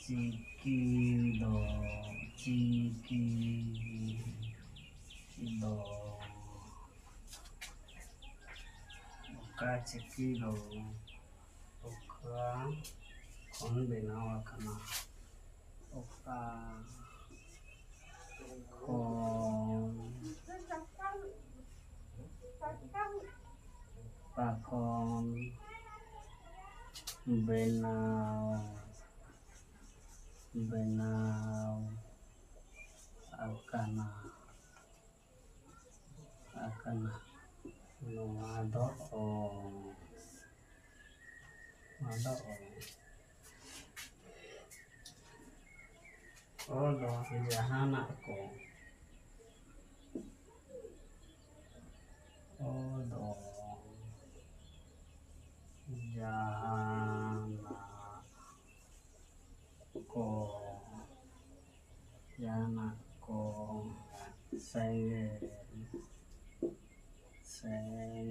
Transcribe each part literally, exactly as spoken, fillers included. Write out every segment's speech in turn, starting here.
ᱪᱤᱠᱤ ᱫᱚ, ᱪᱤᱠᱤ ᱫᱚ ᱚᱠᱟ ᱪᱤᱠᱤ ᱫᱚ ᱚᱠᱟ ᱠᱷᱚᱱ ᱵᱮᱱᱟᱣ ᱟᱠᱟᱱᱟ? ᱚᱠᱟ ᱠᱷᱚᱱ, ᱚᱠᱟ ᱠᱷᱚᱱ ᱵᱮᱱᱟᱣ, ᱵᱮᱱᱟᱣ ᱟᱠᱟᱱᱟ, ᱟᱠᱟᱱᱟ? ᱱᱚᱣᱟ ᱫᱚ ᱚ, ᱱᱚᱣᱟ ᱫᱚ ᱚ᱾ ᱚ ᱫᱚ ᱡᱟᱦᱟᱱᱟᱜ ᱠᱚ, ᱚ ᱫᱚ ᱡᱟᱦᱟᱱᱟᱜ ᱠᱚ, ᱡᱟᱦᱟᱱᱟᱜ ᱠᱚ, ᱥᱮᱸᱜᱮᱞ, ᱥᱮᱸᱜᱮᱞ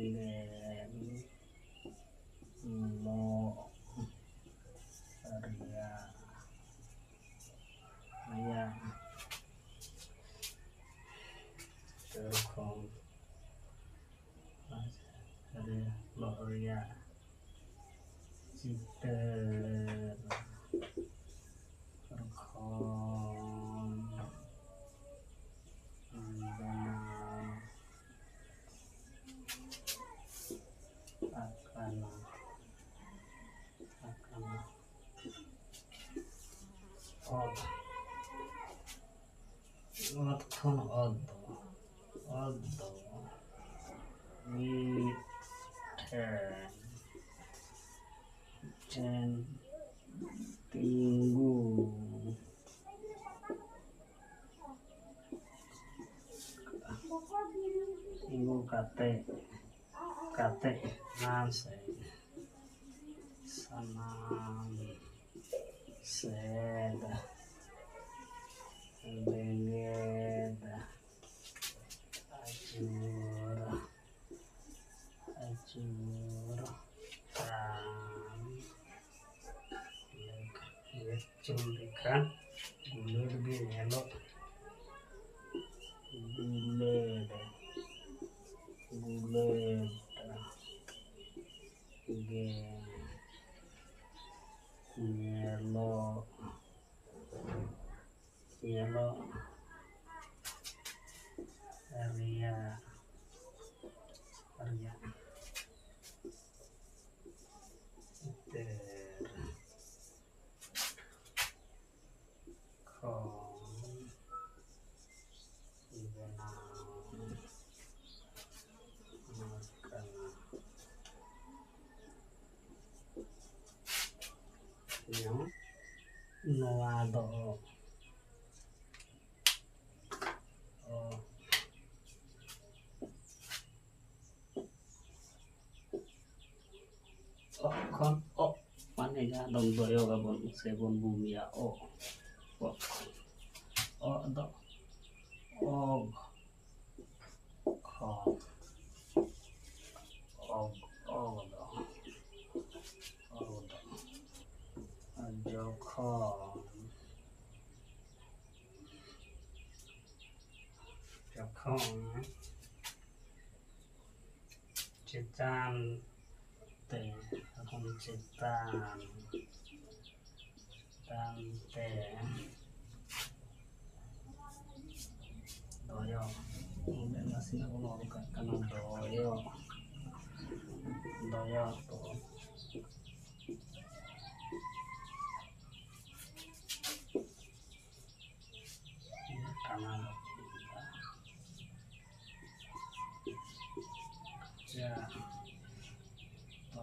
ᱞᱚ ᱨᱮᱭᱟᱜ, ᱨᱮᱭᱟᱜ ᱪᱤᱛᱟᱹᱨ ᱠᱷᱚᱱ, ᱨᱮ ᱞᱚ ᱨᱮᱭᱟᱜ ᱪᱤᱛᱟᱹᱨ ᱠᱷᱚᱱ ᱵᱮᱱᱟᱣ ᱟᱠᱟᱱᱟ, ᱟᱠᱟᱱᱟ᱾ ᱚᱛ, ᱚᱛ ᱠᱷᱚᱱ ᱚᱛ ᱫᱚ, ᱚᱛ ᱫᱚ ᱢᱤᱫ ᱴᱷᱮᱱ, ᱴᱷᱮᱱ ᱛᱤᱸᱜᱩ, ᱛᱤᱸᱜᱩ ᱠᱟᱛᱮ, ᱠᱟᱛᱮ ᱥᱟᱱᱟᱢ ᱥᱮᱫ, ᱥᱟᱱᱟᱢ ᱥᱮᱫ ᱵᱮᱸᱜᱮᱫ ᱟᱹᱪᱩᱨ, ᱟᱹᱪᱩᱨ ᱛᱟᱢ ᱞᱮᱠᱷᱟᱱ᱾ ᱪᱩᱞ ᱞᱮᱠᱟ ᱜᱩᱞᱟᱹᱴ ᱜᱮ ᱧᱮᱞᱚᱜ, ᱜᱩᱞᱟᱹᱴ, ᱜᱩᱞᱟᱹᱴ ᱜᱮ ᱧᱮᱞᱚᱜ, ᱧᱮᱞᱚᱜ ᱨᱮᱭᱟᱜ, ᱨᱮᱭᱟᱜ ᱪᱤᱛᱟᱹᱨ ᱠᱷᱚᱱ ᱵᱮᱱᱟᱣ ᱟᱠᱟᱱᱟ᱾ ᱱᱚᱣᱟ ᱫᱚ ᱚ, ᱚ ᱠᱷᱚᱱ ᱚ, ᱢᱟᱱᱮ ᱡᱟᱦᱟᱸ ᱫᱚ ᱫᱚᱭᱚᱜ ᱟᱵᱚᱱ ᱥᱮ ᱵᱚᱱ ᱵᱩᱢᱤᱭᱟ, ᱚ, ᱚ ᱠᱷᱚᱱ, ᱚ ᱫᱚ ᱚᱜ ᱠᱷᱚᱱ, ᱚᱜ, ᱚᱜ ᱫᱚ, ᱚᱜ ᱫᱚ, ᱡᱚᱠᱷᱚᱱ, ᱡᱚᱠᱷᱚᱱ ᱪᱮᱛᱟᱱ ᱛᱮ, ᱡᱚᱠᱷᱚᱱ ᱪᱮᱛᱟᱱ, ᱪᱮᱛᱟᱱ ᱛᱮ ᱫᱚᱭᱚᱜ, ᱚᱸᱰᱮ ᱱᱟᱥᱮᱱᱟᱜ ᱵᱚᱱ ᱚᱞ ᱠᱟᱜ ᱠᱟᱱᱟ, ᱫᱚᱭᱚᱜ, ᱫᱚᱭᱚᱜ ᱫᱚ ᱴᱟᱱᱟ ᱫᱚ ᱪᱮᱫ? ᱢᱚᱪᱟ ᱫᱚ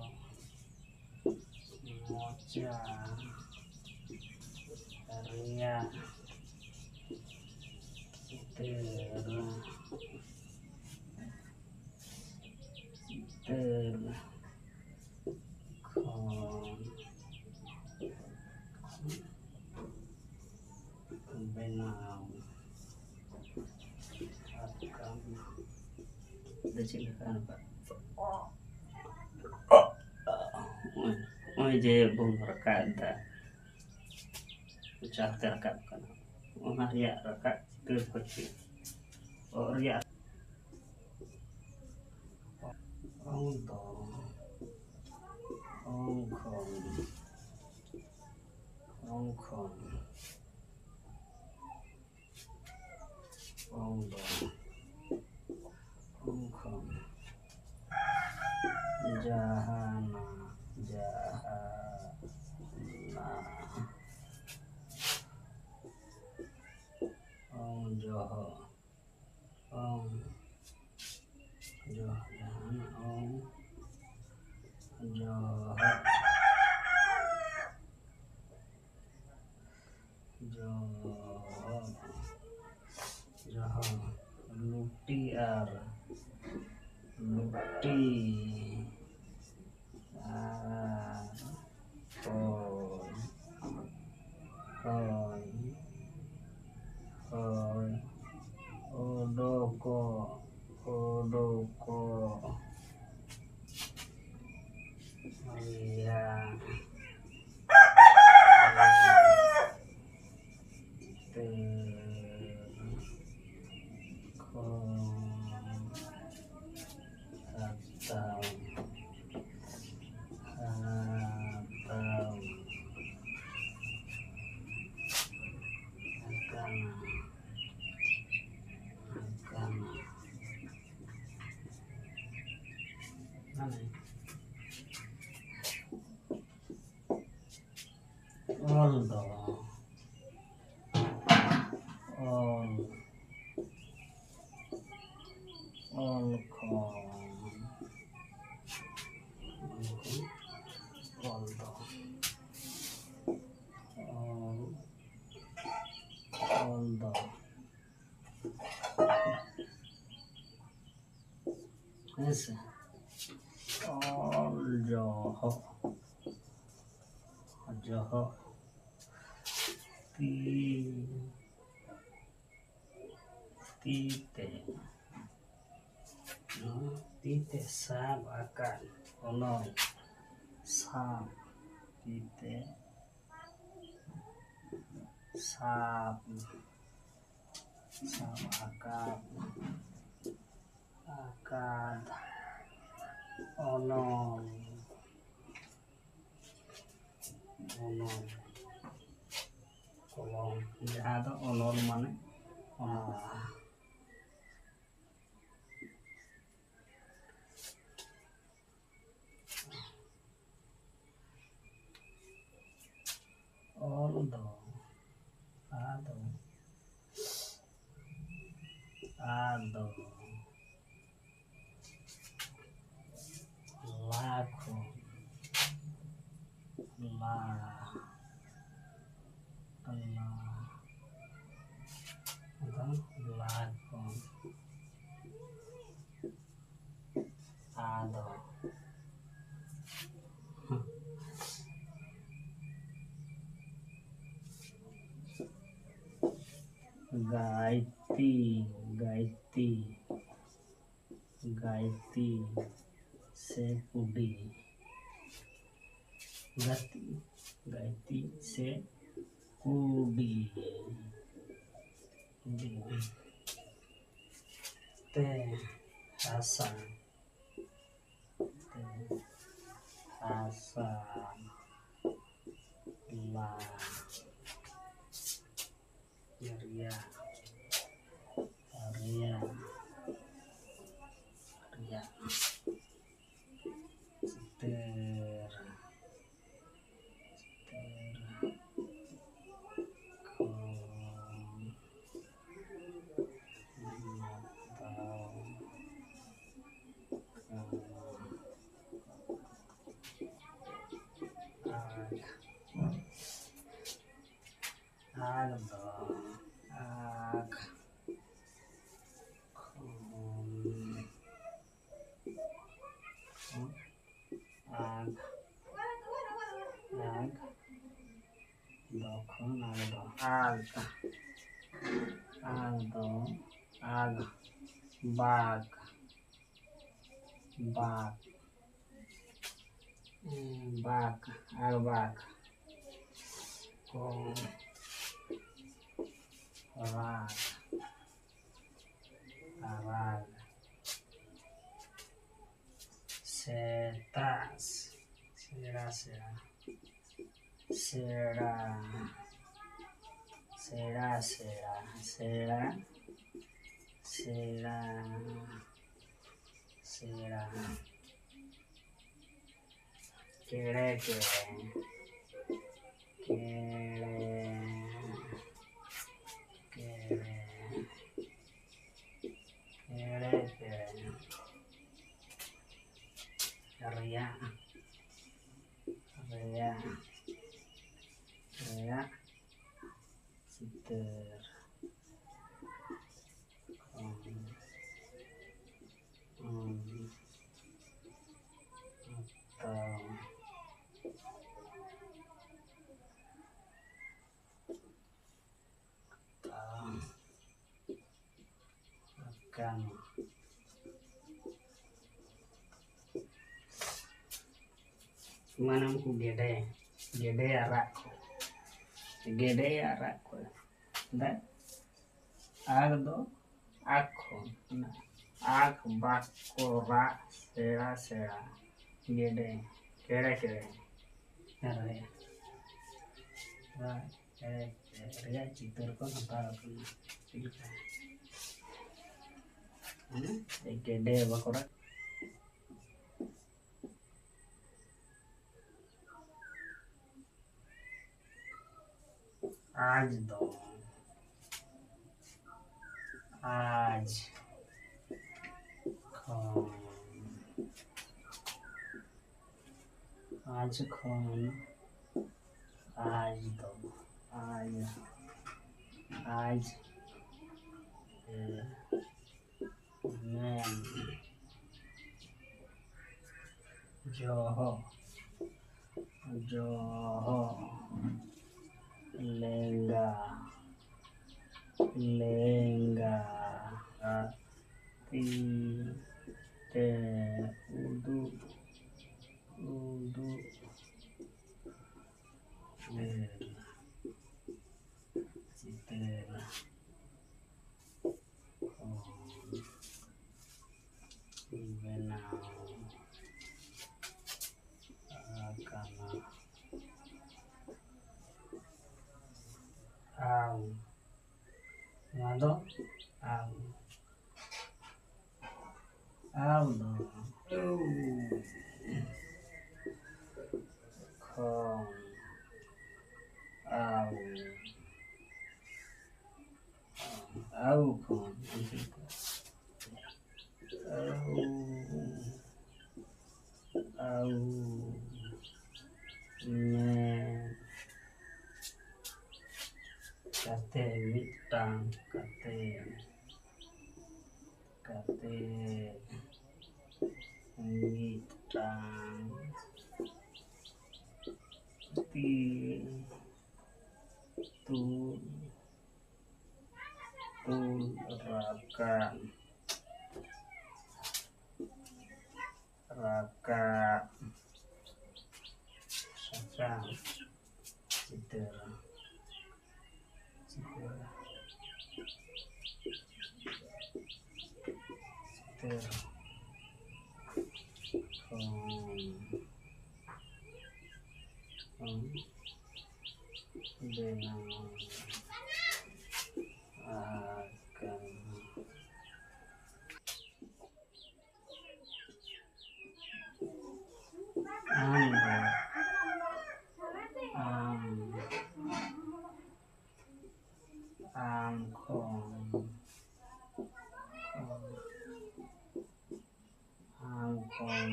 ᱢᱚᱪᱟ ᱨᱮᱭᱟᱜ ᱪᱤᱛᱟᱹᱨ, ᱪᱤᱛᱟᱹᱨ ᱠᱷᱚᱱ ᱵᱮᱱᱟᱣ ᱟᱠᱟᱱᱟ᱾ ᱫᱚ ᱪᱮᱫ ᱞᱮᱠᱟ ᱱᱚᱝᱠᱟ? ᱱᱚᱜᱼᱚᱭ, ᱱᱚᱜᱼᱚᱭ ᱡᱮ ᱵᱚᱱ ᱨᱟᱠᱟᱵ ᱮᱫᱟ, ᱪᱟᱨ ᱛᱮ ᱨᱟᱠᱟᱵ ᱠᱟᱱᱟ᱾ ᱚᱱᱟ ᱨᱮᱭᱟᱜ ᱨᱟᱠᱟᱵ ᱪᱤᱛᱟᱹᱨ ᱠᱚ ᱪᱮᱫ? ᱚ ᱨᱮᱭᱟᱜ ᱚᱝ ᱫᱚ, ᱚᱝ ᱠᱷᱚᱱ, ᱚᱝ ᱠᱷᱚᱱ, ᱚᱝ ᱫᱚ, ᱚᱝ ᱠᱷᱚᱱ, ᱡᱟᱦᱟᱱᱟᱜ, ᱡᱟᱦᱟᱱᱟᱜ, ᱚᱝ ᱡᱚᱦᱚᱜ, ᱚᱝ ᱡᱚᱦᱚᱜ, ᱡᱟᱦᱟᱱᱟᱜ, ᱚᱝ ᱡᱚᱦᱚᱜ᱾ ᱡᱚᱦᱚ, ᱡᱚᱦᱚ, ᱞᱩᱴᱤ ᱟᱨ ᱞᱩᱴᱤ ᱟᱨ ᱦᱚᱭ, ᱦᱚᱭ, ᱦᱚᱭ, ᱚᱰᱚᱠᱚᱜ, ᱚᱰᱚᱠᱚᱜ᱾ ᱨᱮᱭᱟᱜ ᱛᱮ ᱠᱷᱚᱱ ᱦᱟᱛᱟᱣ, ᱦᱟᱛᱟᱣ ᱟᱠᱟᱱᱟ, ᱟᱠᱟᱱᱟ᱾ ᱢᱟᱱᱮ ᱚᱞ ᱫᱚ, ᱚᱞ, ᱚᱞ ᱠᱷᱚᱱ, ᱚᱞ ᱠᱷᱚᱱ, ᱚᱞ ᱫᱚ, ᱚᱞ, ᱚᱞ ᱫᱚ᱾ ᱦᱮᱸ ᱥᱮ? ᱚᱞ ᱡᱚᱦᱚᱜ, ᱡᱚᱦᱚᱜ, ᱛᱤ, ᱛᱤ ᱛᱮ, ᱛᱤ ᱛᱮ ᱥᱟᱵ ᱟᱠᱟᱫ ᱚᱱᱚᱞ, ᱥᱟᱵ, ᱛᱤ ᱛᱮ ᱥᱟᱵ, ᱥᱟᱵ ᱟᱠᱟᱫ, ᱟᱠᱟᱫ, ᱚᱱᱚᱞ, ᱚᱱᱚᱞ, ᱚᱱᱚᱞ, ᱡᱟᱦᱟᱸ ᱫᱚ ᱚᱱᱚᱞ ᱢᱟᱱᱮ ᱚᱱᱚᱞ᱾ ᱚᱞ ᱫᱚ, ᱟᱫᱚ, ᱟᱫᱚ, ᱞᱟ ᱠᱷᱚᱱ, ᱞᱟ, ᱞᱟ, ᱟᱫᱚ ᱞᱟ ᱠᱷᱚᱱ᱾ ᱟᱫᱚ᱾ ᱜᱟᱭᱛᱤ, ᱜᱟᱭᱛᱤ, ᱜᱟᱭᱛᱤ ᱥᱮ ᱠᱩᱰᱤ᱾ ᱜᱟᱛᱤ, ᱜᱟᱭᱛᱤ ᱥᱮ ᱠᱩᱰᱤ᱾ ᱠᱩᱰᱤ᱾ ᱛᱮ, ᱦᱟᱥᱟ᱾ ᱛᱮ, ᱦᱟᱥᱟ᱾ ᱞᱟ᱾ ᱨᱮᱭᱟᱜ, ᱨᱮᱭᱟᱜ, ᱨᱮᱭᱟᱜ᱾ ᱥᱮᱴᱮᱨ, ᱥᱮᱴᱮᱨ ᱠᱷᱚᱱ ᱦᱟᱛᱟᱣ ᱠᱟᱱᱟ᱾ ᱟᱨ ᱟᱜᱽ ᱫᱚ, ᱟᱜᱽ ᱠᱷᱚᱱ, ᱟᱜᱽ, ᱟᱜᱽ ᱫᱚ ᱠᱷᱚᱱ, ᱟᱜᱽ ᱫᱚ, ᱟᱜᱽ, ᱟᱜᱽ ᱫᱚ, ᱟᱜᱽ, ᱵᱟᱜᱽ, ᱵᱟᱜᱽ, ᱵᱟᱜᱽ, ᱟᱨ ᱵᱟᱜᱽ ᱠᱚ, ᱨᱟᱜᱽ, ᱨᱟᱜᱽ᱾ ᱥᱮᱛᱟᱜ, ᱥᱮᱬᱟ, ᱥᱮᱬᱟ᱾ ᱥᱮᱬᱟ, ᱥᱮᱬᱟ, ᱥᱮᱬᱟ, ᱥᱮᱬᱟ, ᱥᱮᱬᱟ, ᱥᱮᱬᱟ᱾ ᱠᱮᱲᱮ, ᱠᱮᱲᱮ, ᱠᱮᱲᱮ, ᱠᱮᱲᱮ, ᱠᱮᱲᱮ, ᱠᱮᱲᱮ᱾ ᱨᱮᱭᱟᱜ, ᱨᱮᱭᱟᱜ, ᱨᱮᱭᱟᱜ ᱪᱤᱛᱟᱹᱨ᱾ ᱠᱷᱚᱱ, ᱠᱷᱚᱱ ᱦᱟᱛᱟᱣ, ᱦᱟᱛᱟᱣ ᱟᱠᱟᱱᱟ᱾ ᱢᱟᱱᱟᱢ ᱠᱚ ᱜᱮᱰᱮ, ᱜᱮᱰᱮᱭᱟᱜ ᱨᱟᱜ ᱠᱚ, ᱜᱮᱰᱮᱭᱟᱜ ᱨᱟᱜ ᱠᱚ᱾ ᱫᱟᱜ, ᱟᱜ ᱫᱚ ᱟᱜ ᱠᱷᱚᱱ, ᱟᱜ ᱵᱟᱠ ᱠᱚ ᱨᱟᱜ ᱥᱮᱬᱟ ᱥᱮᱬᱟ, ᱜᱮᱰᱮ, ᱠᱮᱲᱮ ᱠᱮᱲᱮ, ᱨᱟᱜ ᱪᱮᱬᱮ ᱨᱮᱭᱟᱜ ᱪᱤᱛᱟᱹᱨ ᱠᱚ ᱥᱟᱢᱴᱟᱣ ᱟᱠᱟᱱᱟ᱾ ᱪᱮᱫ ᱞᱮᱠᱟ? ᱢᱟᱱᱮ, ᱜᱮᱰᱮ ᱵᱟᱠᱚ ᱨᱟᱜ᱾ ᱟᱡ ᱫᱚ, ᱟᱡ ᱠᱷᱚᱱ, ᱟᱡ ᱠᱷᱚᱱ, ᱟᱡ ᱫᱚ, ᱟᱡ, ᱟᱡ, ᱮ, ᱢᱮᱱ, ᱡᱚᱦᱚᱜ, ᱡᱚᱦᱚᱜ, ᱞᱮᱸᱜᱟ, ᱞᱮᱸᱜᱟ, ᱛᱤ ᱛᱮ ᱩᱫᱩᱜ, ᱩᱫᱩᱜ, ᱪᱤᱛᱟᱹᱨ, ᱪᱤᱛᱟᱹᱨ᱾ ᱟᱫᱚ ᱟᱣ, ᱟᱣ ᱫᱚ ᱟᱹᱣ, ᱠᱷᱚᱱ, ᱟᱣ, ᱟᱣ ᱠᱷᱚᱱ, ᱟᱣ, ᱟᱣ, ᱢᱮ, ᱠᱟᱛᱮ, ᱢᱤᱫᱴᱟᱝ ᱠᱟᱛᱮ, ᱠᱟᱛᱮ, ᱢᱤᱫᱴᱟᱝ ᱛᱤ ᱛᱩᱞ, ᱛᱩᱞ ᱨᱟᱠᱟᱵ, ᱨᱟᱠᱟᱵ, ᱨᱟᱠᱟᱵ ᱪᱤᱛᱟᱹᱨ, ᱪᱤᱛᱟᱹᱨ, ᱪᱤᱛᱟᱹᱨ ᱠᱷᱚᱱ, ᱠᱷᱚᱱ ᱵᱮᱱᱟᱣ ᱟᱠᱟᱱᱟ᱾ ᱟᱢ ᱫᱚ, ᱟᱢ, ᱟᱢ ᱠᱷᱚᱱ, ᱟᱢ ᱠᱷᱚᱱ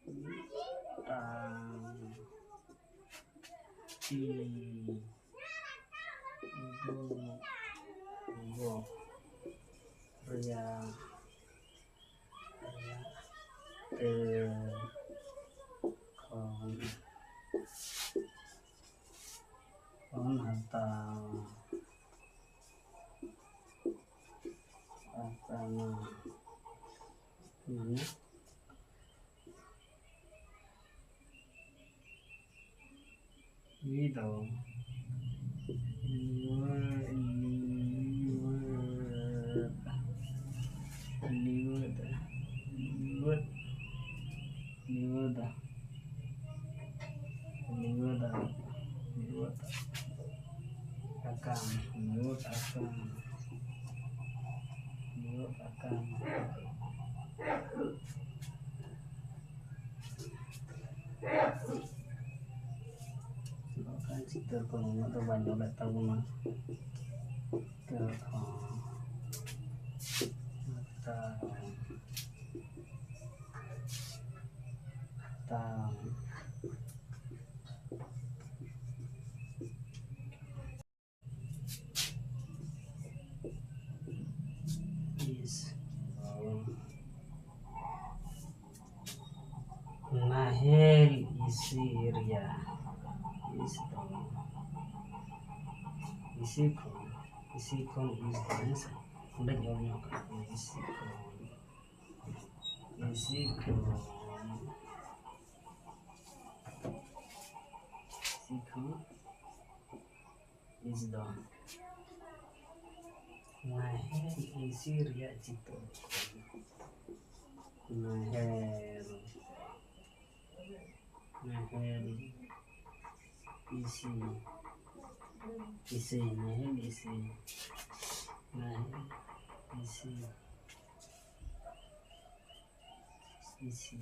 ᱢᱤᱫᱴᱟᱝ ᱛᱤ ᱩᱰᱩᱠᱚᱜ ᱨᱮᱭᱟᱜ, ᱨᱮᱭᱟᱜ ᱛᱮ ᱠᱷᱚᱱ, ᱠᱷᱚᱱ ᱦᱟᱛᱟᱣ ᱟᱠᱟᱱᱟ᱾ ᱢᱟᱱᱮ ᱱᱤᱭᱟᱹ ᱫᱚ ᱱᱤᱭᱟᱹ, ᱱᱤᱭᱟᱹ, ᱱᱤᱭᱟᱹ ᱫᱚ, ᱱᱤᱭᱟᱹ ᱫᱚ, ᱱᱤᱭᱟᱹ ᱫᱚ, ᱱᱤᱭᱟᱹ ᱫᱚ, ᱧᱩᱛ ᱟᱠᱟᱱ, ᱧᱩᱛ ᱟᱠᱟᱱ᱾ ᱵᱟᱠᱷᱟᱱ ᱪᱤᱛᱟᱹᱨ ᱠᱚ ᱱᱩᱱᱟᱹᱜ ᱫᱚ ᱵᱟᱹᱧ ᱚᱞᱮᱫ ᱛᱟᱵᱚᱱᱟ᱾ ᱪᱤᱛᱟᱹᱨ ᱠᱚ᱾ ᱛᱟᱢ᱾ ᱛᱟᱢ᱾ ᱤᱥ᱾ ᱱᱟᱦᱮᱞ ᱤᱥᱤ ᱨᱮᱭᱟᱜ ᱤᱥ ᱫᱚ ᱤᱥᱤ ᱠᱷᱚᱱ, ᱤᱥᱤ ᱠᱷᱚᱱ ᱤᱥ ᱫᱚ, ᱦᱮᱸ ᱥᱮ? ᱚᱸᱰᱮᱧ ᱚᱞ ᱧᱚᱜ ᱠᱟᱜ ᱠᱟᱱᱟ, ᱤᱥᱤ ᱠᱷᱚᱱ, ᱤᱥᱤ ᱠᱷᱚᱱ, ᱤᱥᱤ ᱠᱷᱚᱱ ᱤᱥ ᱫᱚ ᱱᱟᱦᱮᱞ ᱤᱥᱤ ᱨᱮᱭᱟᱜ ᱪᱤᱛᱟᱹᱨ᱾ ᱱᱟᱦᱮᱞ, ᱱᱟᱦᱮᱞ ᱤᱥᱤ, ᱤᱥᱤ, ᱱᱟᱦᱮᱞ ᱤᱥᱤ, ᱱᱟᱦᱮᱞ ᱤᱥᱤ, ᱤᱥᱤ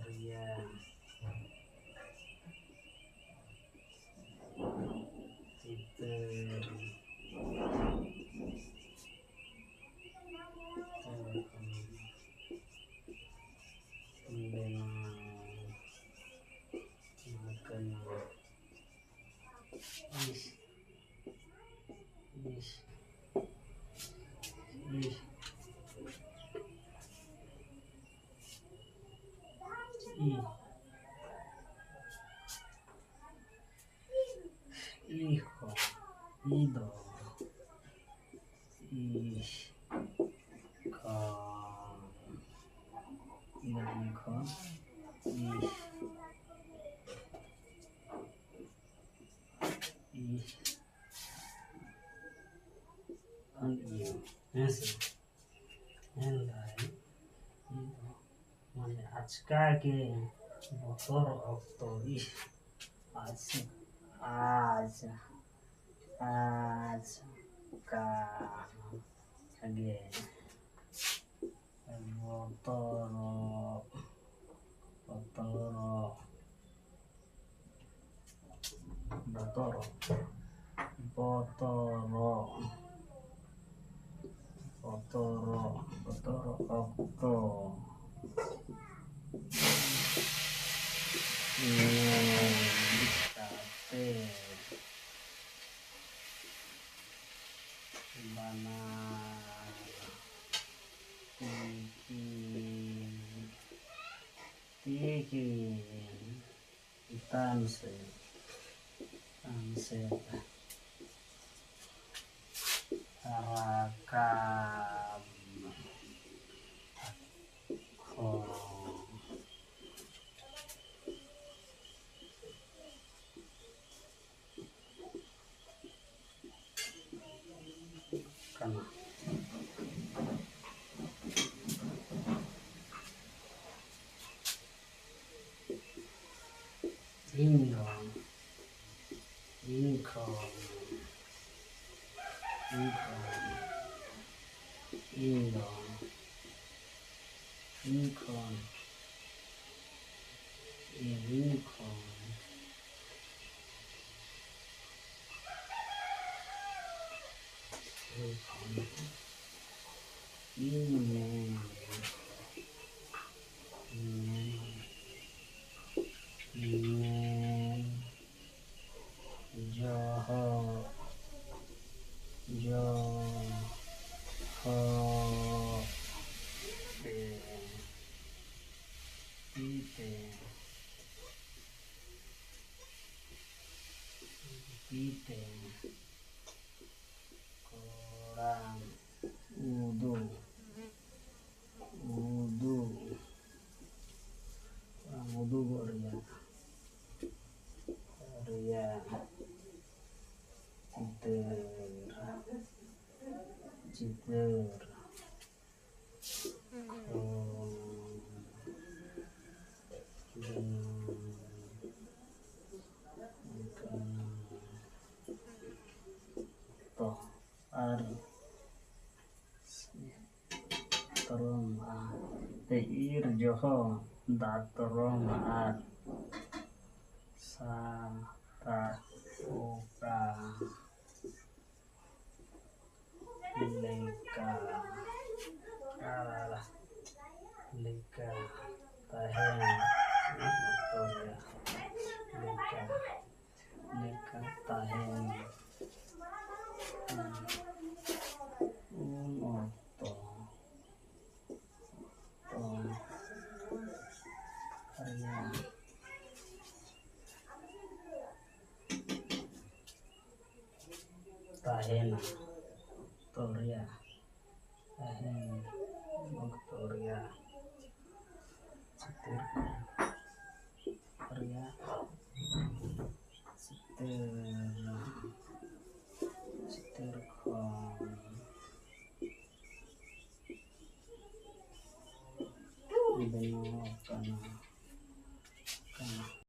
ᱨᱮᱭᱟᱜ ᱪᱤᱛᱟᱹᱨ ᱵᱮᱱᱟᱣ ᱟᱠᱟᱱᱟ᱾ ᱤᱥ, ᱤᱥ, ᱤᱥ, ᱤ᱾ ᱤ ᱠᱷᱚᱱ, ᱤ ᱫᱚ, ᱤ ᱠᱷᱚᱱ, ᱤ ᱫᱚ ᱤ ᱠᱷᱚᱱ, ᱤ, ᱤ ᱠᱷᱚᱱ ᱤᱭᱟᱹ, ᱦᱮᱸ ᱥᱮ? ᱢᱮᱱᱫᱟᱭ, ᱢᱟᱱᱮ ᱟᱪᱠᱟ ᱜᱮ ᱵᱚᱛᱚᱨ ᱚᱠᱛᱚ, ᱤᱥ, ᱟᱪ-, ᱟᱪᱪᱷᱟ, ᱟᱪᱪᱷᱟ, ᱠᱟ, ᱜᱮ, ᱵᱚᱛᱚᱨᱚᱜ, ᱵᱚᱛᱚᱨᱚᱜ, ᱵᱚᱛᱚᱨᱚᱜ, ᱵᱚᱛᱚᱨᱚᱜ, ᱵᱚᱛᱚᱨᱚᱜ, ᱵᱚᱛᱚᱨᱚᱜ ᱚᱠᱛᱚ ᱧᱮᱞ ᱠᱟᱛᱮ ᱵᱟᱱᱟᱨ ᱛᱤᱠᱤᱱ, ᱛᱤᱠᱤᱱ ᱪᱮᱛᱟᱱ ᱥᱮᱫ, ᱪᱮᱛᱟᱱ ᱥᱮᱫ ᱨᱟᱠᱟᱵ ᱠᱷᱚᱱ ᱠᱟᱱᱟ᱾ ᱤᱧ ᱫᱚ, ᱤᱧ ᱠᱷᱚᱱ, ᱤᱧ ᱠᱷᱚᱱ, ᱤᱧ ᱫᱚ, ᱤᱧ ᱠᱷᱚᱱ, ᱤᱧ ᱠᱷᱚᱱ, ᱤᱧ ᱠᱷᱚᱱ, ᱤᱧ ᱢᱮᱱ, ᱤᱧ ᱢᱮᱱ, ᱤᱧ ᱢᱮᱱ, ᱡᱚᱦᱚᱜ, ᱡᱚᱦᱚᱜ ᱛᱮ, ᱛᱤ ᱛᱮ, ᱛᱤ ᱛᱮ ᱠᱚᱲᱟᱢ ᱩᱫᱩᱜ, ᱩᱫᱩᱜ, ᱠᱚᱲᱟᱢ ᱩᱫᱩᱜᱚᱜ ᱨᱮᱭᱟᱜ, ᱨᱮᱭᱟᱜ ᱪᱤᱛᱟᱹᱨ, ᱪᱤᱛᱟᱹᱨ ᱠᱷᱚᱱ ᱵᱮᱱᱟᱣ ᱟᱠᱟᱱᱟ᱾ ᱛᱮ ᱤᱨ ᱡᱚᱦᱚ ᱫᱟᱛᱨᱚᱢ ᱟᱨ ᱥᱟᱛᱟ ᱚᱠᱟ ᱞᱮᱠᱟ ᱟᱨ ᱞᱮᱠᱟ ᱛᱟᱦᱮᱱ ᱚᱠᱛᱚ ᱨᱮ ᱞᱮᱠᱟ ᱞᱮᱠᱟ ᱛᱟᱦᱮᱱ ᱩᱱ ᱚᱠᱛᱚ ᱨᱮᱭᱟᱜ ᱛᱟᱦᱮᱱᱟ ᱚᱠᱛᱚ ᱨᱮᱭᱟᱜ ᱛᱟᱦᱮᱱ ᱚᱠᱛᱚ ᱨᱮᱭᱟᱜ ᱪᱤᱛᱟᱹᱨ ᱠᱚ ᱨᱮᱭᱟᱜ ᱪᱤᱛᱟᱹᱨ